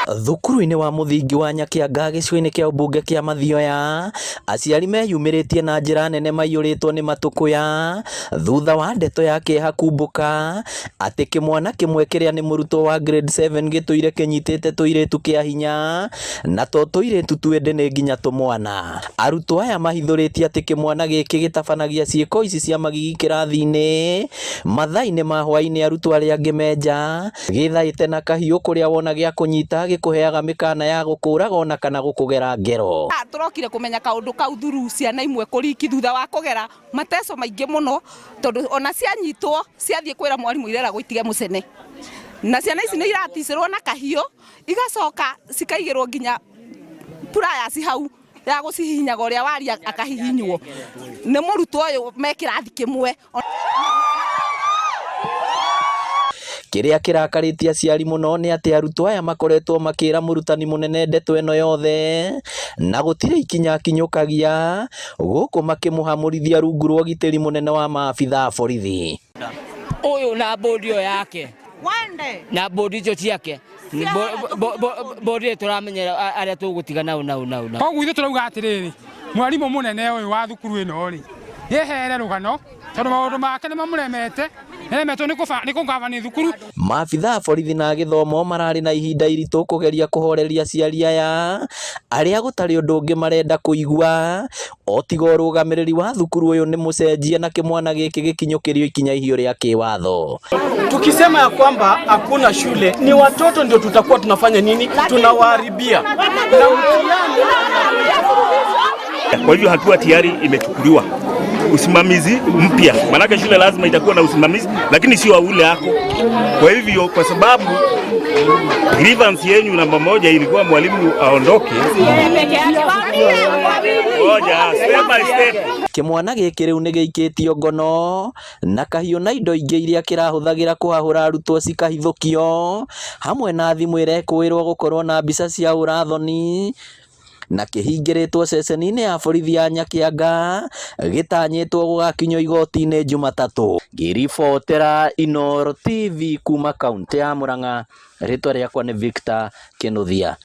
Thukuru-inĩ wa mũthingi wa Nyakĩanga gĩcigo-inĩ kĩa ũmbunge kĩa Mathioya, aciari meyumĩrĩtie na njĩra nene maiyũrĩtwo nĩ matũkũya thutha wa ndeto ya kĩeha kumbũka atĩ kĩmwana kĩmwe kĩrĩa nĩ mũrutwo wa grade 7 gĩtũire kĩnyitĩte tũirĩtu kĩa hinya na to tũirĩtu tu ĩndĩ nĩ nginya tũmwana. Arutwo aya mahithũrĩtie atĩ kĩmwana gĩkĩ gĩtabanagia ciĩko ici cia magigi kĩrathi-inĩ mathaa-inĩ ma hwaĩ-inĩ arutwo arĩa angĩ me nja Gĩthaĩte na kahiũ kũrĩa wona gĩa kũnyita gĩkũheaga mĩkana ya gũkũraga ona kana gũkũgera ngero. Tũrokire kũmenya kaũndũ kau through ciana imwe kũriki thutha wa kũgera mateco maingĩ mũno tondũ ona cianyitwo ciathiĩ kwĩra mwarimũ ireragwo itige mũcene. Na ciana ici nĩ iraticĩrwo na kahiũ igacoka cikaigĩrwo nginya pliers hau ya gũcihihinyaga ũrĩa waria akahihinywo nĩ mũrutwo ũyũ me kĩrathi kĩmwe. Kĩrĩa kĩrakarĩtie aciari mũno nĩ atĩ arutwo aya makoretwo makĩra mũrutani mũnene ndeto ĩno yothe na gũtirĩ ikinya akinyũkagia gũkũ makĩmũhamũrithia rungu rwa ũgitĩri mũnene wa maabitha a borithi. Ũyũ na mbũndi ĩyo yake na mbũndi icio ciake mbũndi ĩyo tũramenyera arĩa tũgũtiga nao nao nao nao. Koguo ithuĩ tũrauga atĩrĩrĩ, mwarimũ mũnene ũyũ wa thukuru ĩno rĩ, yehere rũgano tondũ maũndũ make nĩ mamũremete, nĩaremetwo nĩ kũgavani thukuru. Maabitha a borithi na a gĩthomo mararĩ na ihinda iritũ kũgeria kũhoreria aciari aya arĩa gũtarĩ ũndũ ũngĩ marenda kũigua o tiga ũrũgamĩrĩri wa thukuru ũyũ nĩ mũcenjie na kĩmwana gĩkĩ gĩkinyũkĩrio ikinya ihiũ rĩa kĩwatho. Tukisema ya kwamba hakuna shule ni watoto ndio tutakuwa tunafanya nini? Tunawaharibia na mtihani. Kwa hivyo hatua tayari imechukuliwa, usimamizi mpya, maanake shule lazima itakuwa na usimamizi, lakini sio ule ako. Kwa hivyo, kwa sababu grievance yenyu namba moja ilikuwa mwalimu aondoke, moja step by step. Kĩmwana gĩkĩ rĩu nĩ gĩikĩtio ngono na kahiũ na indo ingĩ iria kĩrahũthagĩra kũhahũra arutwo cikahithũkio hamwe na thimũ ĩrekũĩrwo gũkorwo na mbica cia ũrathoni na kĩhingĩrĩtwo ceceni-inĩ ya borithi ya Nyakĩanga gĩtanyĩtwo gũgakinyio igoti-inĩ Jumatatũ. Ngĩribotera Inooro TV kuma kaũntĩ ya Murang'a, rĩtwa rĩakwa nĩ Victor Kĩnuthia.